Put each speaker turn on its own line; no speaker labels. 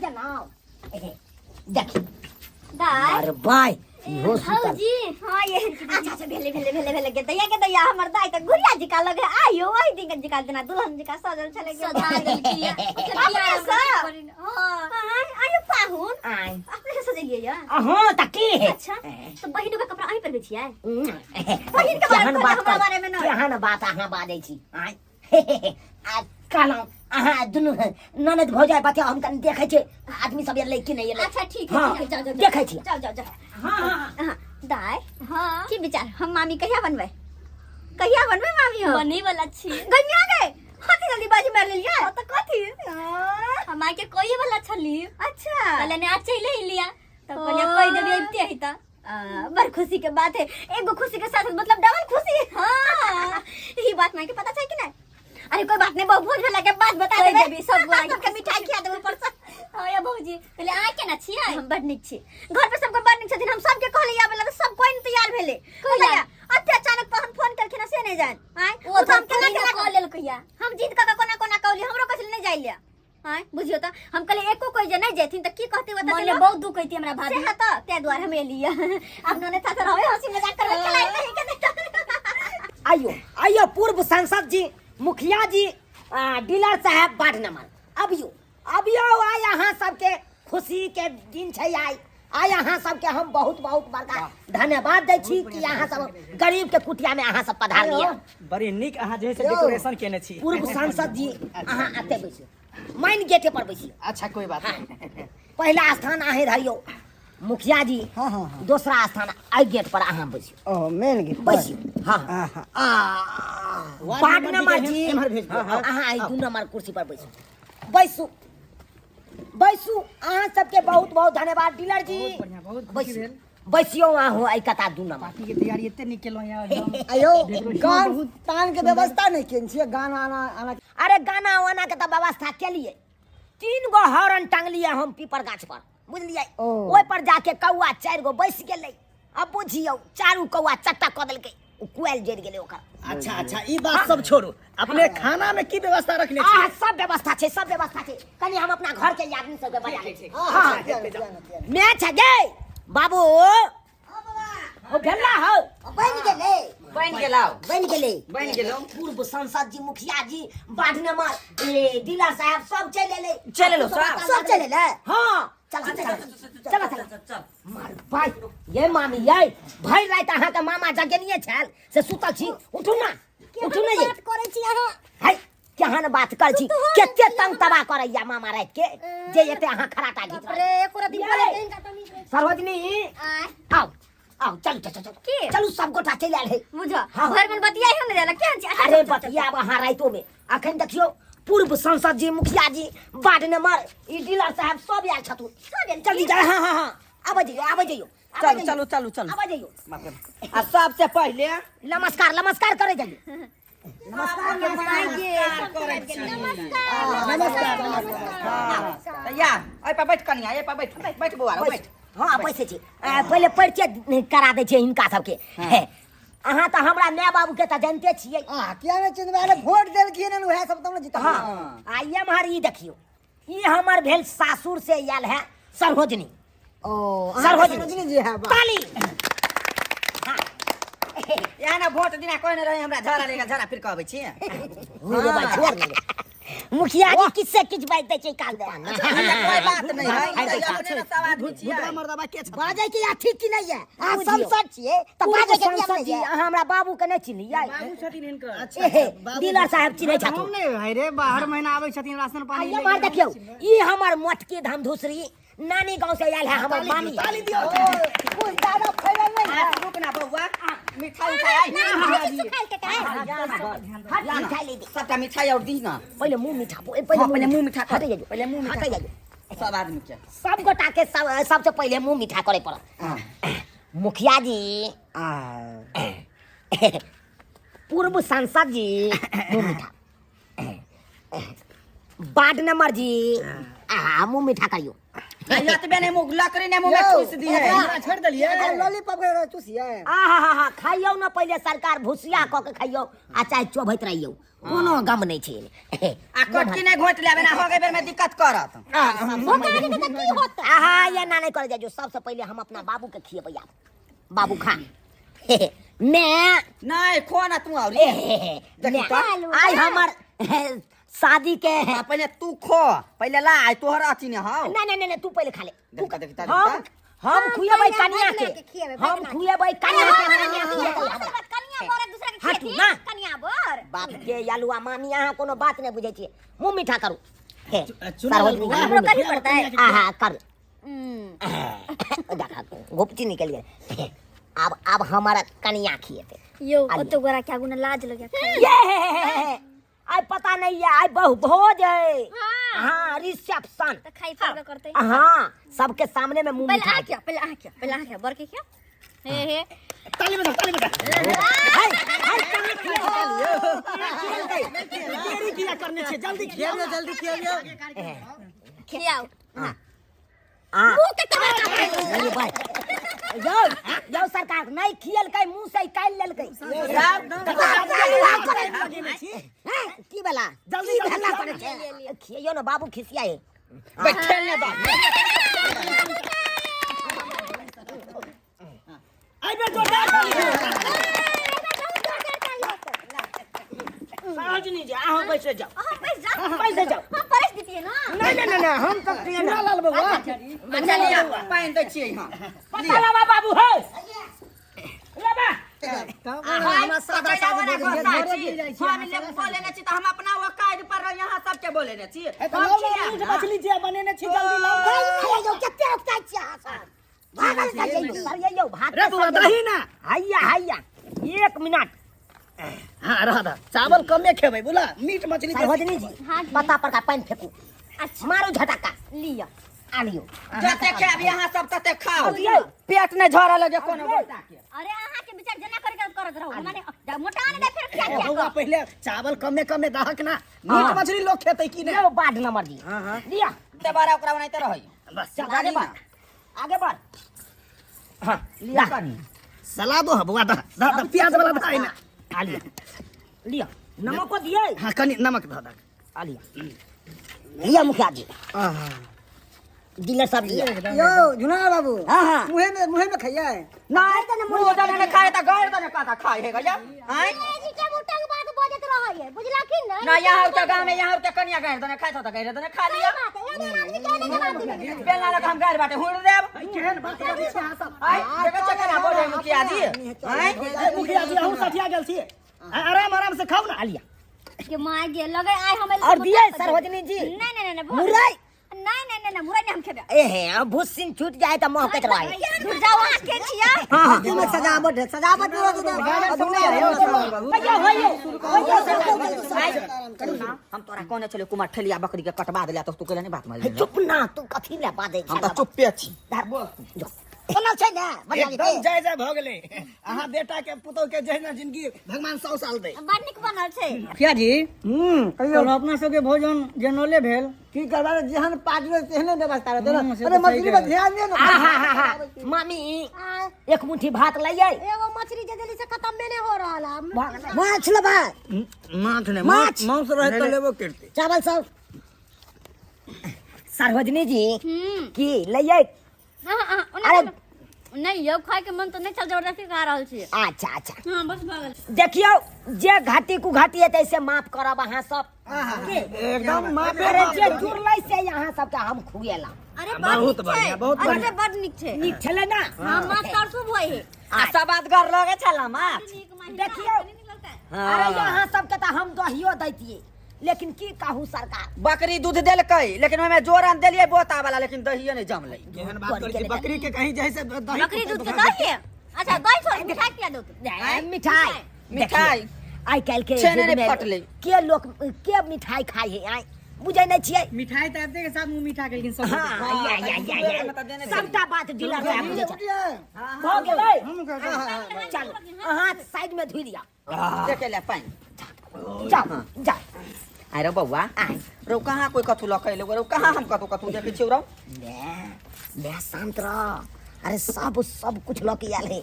सजेलहुँ। देखी।
दाय।
अरे बाय, इहो सुतल।
भौजी, हाँ ये अच्छा अच्छा भेले भेले भेले भेले के दैया के दैया हमर दाई त गुड़िया जी का लगे आयो ओहि दिन जी का जना दुल्हन जी का सजल छले के
सजा देलकी या।
अपने से
हाँ।
आय आयो पाहुन।
आय।
अपने से सजलिए या?
अहाँ त की है?
अच्छा त बहिन के कपड़ा अहीं पर छियै? बहिन के बारे
केहन
में
बात
हमरा बारे में न।
केहन बात अहाँ बाजै छी? आय। आ कहलहुँ अहाँ दुनू ननद भौजाइ बतियाउ, हम कनि देखै छी आदमी सब एलै कि नहि एलै।
अच्छा ठीक है।
हाँ,
ठीक है, जाओ जाओ।
देखै छी।
जाओ जाओ जाओ।
हाँ, हाँ,
हाँ दाई।
हाँ।
की विचार, हम मामी कहिया बनबै? कहिया बनबै मामी हो?
बने वाला छी।
गनिया गए हथी जल्दी बाजी मार लेलियै।
हाँ, तऽ कथी? हम आके कोई वाला छली।
अच्छा।
कहले ने आज चले लिया तब कहलिए कहि देबी अबिते है तऽ।
बड़ खुशी के बात है, एगो खुशी के साथ मतलब डबल खुशी। हाँ ई बात माय के पता छै कि नहीं? अरे कोई बात नहीं, बहु भोज भेला के बाद बता
कहि
देबै।
देबी, सब गोरा के।
सबके मिठाई खिया देबै ऊपर से।
हाँ या भौजी, कहले अहाँ केना छियै?
हम बड़ नीक छी, घर पर सबके बड़ नीक छथिन। हम सबके कहलियै आबै ला तऽ सब कोई नहीं तैयार भेलै।
कहिया?
कहिया? अते अचानक पर हम फोन केलखिन से नहीं जान। आँय,
ओ
ओ तऽ हम
तऽ
केना
केना
केना
कऽ लेलकै या?
हम जीत कऽ कोना कोना कहलियै, हमरो कहै छलै नहीं जाइ ले। आँय, बुझियौ तऽ हम कहलियै एको कोई जे नहीं जेथिन तऽ की कहतै ओतऽ?
मने बहुत दुख होइती हमरा भाभी।
से तऽ ताहि दुआरे हम एलियै। आब नोने चाचा रहबै, हँसी मजाक करबै, खेलाइ कहीं के नहीं।
आइयो आइयो पूर्व सांसद जी, मुखिया जी, डीलर साहब, वार्ड नंबर, अबियो अबियो। आइ अहाँ सबके खुशी के दिन छै। आइ आइ अहाँ सबके हम बहुत बहुत बड़का धन्यवाद दै छी कि अहाँ सब गरीब के कुटिया में अहाँ सब पधार लिया।
बड़ी नीक अहाँ जे है से
यौ।
डेकोरेशन केने छी।
पूर्व सांसद जी, अहाँ एते बैसू, मेन गेटे पर बैसियो।
अच्छा कोई बात नहीं।
पहिला स्थान अहीं रहियो मुखिया जी।
हाँ, हाँ, हाँ।
दोसरा स्थान एहि गेट पर अहाँ बैसियो।
ओ मेन गेट पर।
बैसियो। हाँ, हाँ।
आहा, आ।
वार्ड नंबर जी,
एम्हर भेज दियौ।
हाँ, अहाँ एहि 2 नंबर कुर्सी पर बैसू, बैसू बैसू। अहाँ सबके बहुत बहुत धन्यवाद डीलर जी।
बहुत बढ़िया, बहुत खुशी
बैसू
भेल।
बैसियो अहाँ एहि कता 2 नंबर।
पार्टी के तैयारी एते नीक केलहुँ यहाँ एकदम।
आयो,
डेकोरेशन
गान
बहुत
तान के व्यवस्था नहीं केने छियै? गाना आना आना।
अरे गाना वाना के तऽ व्यवस्था केलियै, 3 गो हॉर्न टांगलियै हम पीपर गाछ पर, बुझलियै?
ओ।
ओहि पर जाके कौआ 4 गो बैस गेलै। अब बुझियौ चारू कौआ चट्टा कऽ देलकै, ओ कोयल जरि गेलै ओकर।
अच्छा अच्छा, ई बात सब छोड़ू, अपने खाना में की व्यवस्था रखने छी?
आ सब व्यवस्था छै, सब व्यवस्था छै। कनि हम अपना घर के आदमी सबके बजा लै छी।
हाँ,
हाँ,
हाँ, किया नहि, किया नहि, किया नहि।
मैच है गे बाबू, हो भेला हो।
बनि गेलै।
बनि गेलौ।
बनि गेलै।
बनि गेलौ।
पूर्व सांसद जी, मुखिया जी, वार्ड नंबर, ए डीलर साहब सब चलि एलै।
चलि एलौ सब?
सब चलि एलै। हाँ, चल चल चल चल
चल।
मार भाई, ये मामी ये भरि राति अहाँके मामा जगेनिये छल से सुतल छी। उठू ना, उठू ना। ये
बात करै छी अहाँ?
है केहन बात कर छी? केते तंग तबाह करैया मामा राति के जे एते अहाँ खराटा घीच
बाप रे, एको राति
ये।
बोले के हिनका तमीज नहि।
सरोजनी।
आय।
आओ आओ, चलू चलू चलू।
की?
चलू, सब गोटा चलि आयल है।
बुझ
हाँ।
भरि मन बतियाइ हम नहि देलक केहन छी? अच्छा,
अरे
चल, चल, चल।
बतियाब अहाँ रातिो में। अखन देखियौ पूर्व सांसद जी, मुखिया जी, वार्ड नंबर, ई डीलर साहब सब आयल छथुन।
सब आयल
जल्दी जा। हाँ हाँ हाँ, आबै जइयो, आबै जइयो, आबै
चलू
जइयो।
चलू चलू चलू।
आबै जइयो।
आ सबसे पहिले
नमस्कार नमस्कार करे जइयो।
नमस्कार करै छी।
नमस्कार नमस्कार।
या एहि पर बैठ कनिया, एहि पर बैठ, बैठ बौआ, बैठ।
हाँ बैसै छी। पहिले परिचय करा दै छियै हिनका सबके। हे, अहाँ तऽ हमरा माय बाबू के तऽ जानते छियै।
आ किया नहि चिन्हबै? अरे वोट देलखिन हन उएह सब तब ने जीतल।
हाँ, आ एम्हर ई देखियौ, ई हमर भेल सासुर से आयल है सरोजनी।
ओ अहाँ
सरोजनी।
सरोजनी जी है, वाह।
ताली। हाँ।
यहाँ ने वोट दिना कहने रहे हमरा झड़ा लेगा झड़ा, फिर कहबै छी।
हो रे भाई, छोड़ ने। मुखिया जी किससे किछ बाजि दै छै काल दे।
कोई बात नहीं है, ई तऽ अपने ने सब आदमी छियै।
भुतरा मर्दबा के छथिन?
बाजै के या ठीक कि नहीं है?
अहाँ सांसद छियै तऽ
पूर्व
बाजै के नियम
सांसद
नहि
जी,
है।
अहाँ हमरा बाबू के नहि चिन्हलियै?
बाबू छथिन हिनकर।
अच्छा,
एहे,
बाबू
डीलर साहब चिन्है
हम
छथुन।
नहि भाई रे, बाहर महीना आबै छथिन राशन
आ
पानी
एम्हर देखियौ, ई हमर मोटकी धमधुसरी नानी गांव से आयल है हमर मामी।
ताली दियौ।
कुछ ज्यादा फैलल नहीं है।
रुक ना बौआ, मिठाई उठाई आई।
सुखायल के काय?
हट, मिठाई ले दे।
सबटा मिठाई और दी ना।
पहिले मुंह मीठा, पहिले
हाँ, पहिले मुंह मीठा कर।
हटै जाइयो।
पहिले मुंह मीठा
हटै जाइयो।
सब आदमी के
सब गोटा के सब सबसे पहिले मुंह मीठा करे पड़त। मुखिया जी,
आ
पूर्व सांसद जी, मुंह मीठा। वार्ड नंबर जी, आ मुंह मीठा करियो।
एतबे नहि मुँह लकड़ी नहि मुँह में ठूस दिए।
एकरा छोड़ देलियै, एकरा लॉलीपॉप के चूसियै।
आहा हा हा, खाइयौ न पहिले सरकार, भुसिया कऽ के खाइयौ आ चाहे चोभैत रहियौ, कोनो गम नहि छै।
आ कटकी नहि घोटि लेबै ना हो गए बेर में दिक्कत करत।
भोका जेतै तऽ की होतै?
आहा, ये ना नहि करे जाइयो। सबसे पहिले हम अपना बाबू के खिएबै। आब बाबू खा मैं।
नहीं खो ना तू और
देखी, आइ हमर शादी के
आ, पहिले तू खो, पहिले ला आइ तोहर अथी ने हौ।
नहीं नहीं नहीं, तू पहिले खा ले तू।
देखता, देखता,
हम
देखता।
हम खुएबै
पहिले
कनिया
भगना
के,
के खिएबै,
हम
भगना के।
खुएबै कनिया के, कनिया खिएतै हमरा।
कनिया बर एक दूसरा के
हटू
खिएथिन,
ना।
कनिया बर।
बाप के यालुआ मामी, अहाँ कोनो बात नहीं बुझै छियै। मुँह मीठा करू हे।
चुना
सरहोज
बउआ,
मुँह
हमरो
मीठा।
करही पड़तै।
आहा कर देखा, गुपची निकल गेल। आब आब हमारा कनिया खिएतै।
यो ओतो गोरा के आगू ने लाज लगे।
ये आइ पता नहीं है, आइ बहु भोज है। हाँ, रिसेप्शन।
त खाई पड़बे करतै।
हाँ, सबके सामने में मुंह
पहले
मिठा।
आ क्या, पहले आ क्या, पहले आ क्या, बर के क्या, हे हे।
ताली बजा, ताली बजा।
हाय हाय, कनिया खिएतै।
देरी किया करने छे? जल्दी
खियाबियौ, जल्दी खियाबियौ।
खियाओ।
हाँ।
मुंह के कवर का।
अरे भाई, यौ यौ सरकार, नहीं खियलकै, मुंह से निकालि लेलकै। हैं, की वाला
जल्दी
की
जल्दी
हल्ला
खियाओ।
करै छै? खियौ ने बाबू, खिसिया
बैठे ने बा।
आई बे जोरदार ताली।
सरोजनी जी, अहाँ बैसे जाओ।
अहाँ बैस जाओ।
बैसे जाओ।
हम परस दितियै ना।
नहीं नहीं नहीं, हम तो
चुना लाल बउआ।
अच्छा लिया, पानि दै छियै। हाँ।
पता लगा बाबू है लबा।
हमरा सादा सादा भोजन है।
हम लेबू बोलेने छी तऽ हम अपना औकात पर रही, अहाँ सबके बोलेने छी।
ए तऽ लाउ ना मीट मछली जे बनेने छी, जल्दी लाउ।
खियाइयौ, कते औकताइ छियै अहाँ सब? भागल जाइयौ, सरियैयौ भात।
रे बउआ, दही ना।
हैया हैया, एक मिनट।
हाँ, रह दा, चावल कमे खेबै बोला, मीट मछली बेसी।
सरोजनी जी, पत्ता पर का पानि फेंकू।
अच्छा।
मारू झटका।
लिअ।
आ लियौ।
जते खाबी अहाँ सब तते खाओ।
दियौ।
पेट नहि झरल जे कोनो गोटा के।
अरे अहाँ के विचार जेना करे के करत रहू, माने मोटा ने फिर खिया
ए
खिया
बउआ, पहिले चावल कमे कमे दहक ना, मीट मछली लोग खेतै की नहि?
लियौ वार्ड नंबर जी, लिअ।
ते बारा ओकरा ओनाहिते रहै।
बस।
चल आगे बढ़, आगे बढ़।
हाँ।
लिअ कनी।
सलादो है बउआ, दह दह दह, प्याज वाला दह एने।
आ लिअ, लिअ, नमको दियै।
हाँ, कनी नमक दह दह।
आ लिअ, लिअ मुखिया जी, डीलर साहब, लिअ।
यौ झुना बाबू।
हाँ हाँ।
मुहे में, मुहे में खैयै।
नहि, मुँह दने ने खाए तऽ गैर दने कथा खाए हे गया आँय।
जी के मोटा के बात बजत रहै बुझला कि नहीं?
ना यहाँ के गाँव में यहाँ के कनिया गैर दने खाए तऽ गैर दने खा लिअ।
बात है, एहन आदमी के नहीं जवाब देबै।
बेलना लग हम गैर बाटे हुड़ देब।
केहन बात बजै छै अहाँ सब?
आँय, देखै छियै केना बोलै मुखिया जी? आँय।
ए, मुखिया जी, अहूँ सठिया गेल छी। आराम आराम से खाउ ना।
आ लिअ।
के माय गे लगे आइ हम
और दियै सरोजनी जी?
नहीं नहीं नहीं।
मुरई।
नहीं नहीं नहीं, मुरई नहीं हम खेबे।
एहे, अब भुस्सिन छूट जाए तऽ महकैत रहे।
रुक जाओ, अहाँ के छियै?
हाँ हाँ।
में सजावट है, सजावट में रहतै तऽ अधूरा है।
भैया होइयो होइयो।
हम तोरा कहने छलियौ कुमार, ठेलिया बकरी के कटवा देला तऽ तू कहले नहि बात मानि।
चुप ना तू, कथी ले बाजै?
हम तऽ चुप्पे छी।
जो बनल छै ने, बढ़िया।
एकदम जय जय भऽ गेलै। अहाँ बेटा के, पुतोह के जहिना जिंदगी भगवान 100 साल दे।
बड़ नीक बनल छै।
मुखिया जी,
कहियौ।
कहलहुँ अपना सबके भोजन जनौले भेल।
की करबा, जेहन पार्टी रहै तेहने व्यवस्था रहतै ने।
से
अरे
तऽ सही
मछली पर
कहै।
ध्यान दियौ ने।
आहा, मामी, एक मुट्ठी भात लइयै।
एगो मछली जे देली से खत्म नहीं हो रहल है।
माछ लेबै?
माछ नहि।
माछ।
मांस रहै तऽ लेबो करतै।
चावल सब सरोजनी जी की लइयै?
अरे नहीं यौ, खाय के मन तो नहीं छल, जबरदस्ती खा रहल छी।
अच्छा अच्छा।
हाँ, बस भऽ गेल।
देखियौ, जे घाटी कुघाटी हेतै से माफ करब अहाँ सब के।
एकदम माफे।
अरे जे जुड़लै से अहाँ सबके हम खुएला।
अरे बड़
बहुत
नीक छै।
बढ़िया, बहुत
अरे
बढ़िया।
बड़ नीक छै।
नीक छलै ना?
हाँ, माछ तरसू भइ है।
आ सबादगर लगै छल माछ।
देखियौ, अरे अहाँ सबके तऽ हम दहियो दैतियै, लेकिन की कहू सरकार।
बकरी दूध देलकै, लेकिन ओहिमे जोरन देलियै बोता वाला, लेकिन दहिए नहि जमलै।
केहन बात करै छी? बकरी के कहीं जाइ से दही।
बकरी दूध के दही है? अच्छा दही छोड़, मिठाई किया दूध?
ए, मिठाई।
मिठाई।
आइ काल्हि के
छेने
युग
नहि
में
फटलै।
के लोक के मिठाई खाइ है आइ, बुझै नहि छियै?
मिठाई तऽ आबिते के साथ मुँह मीठा केलखिन सब।
हाँ, या या या या, सबटा बात डीलर साहब बुझै छै। भऽ गेलै, चल अहाँ साइड में धुइ लिअ।
देखे ले पानि।
जाओ जाओ।
आय रे बौआ, रौ कहाँ कोई कथू लऽ के एलौ रौ? कहाँ हम कथू कथू देखै छियौ रौ?
ले ले, शांत रह। अरे सब सब कुछ लऽ के आयल है।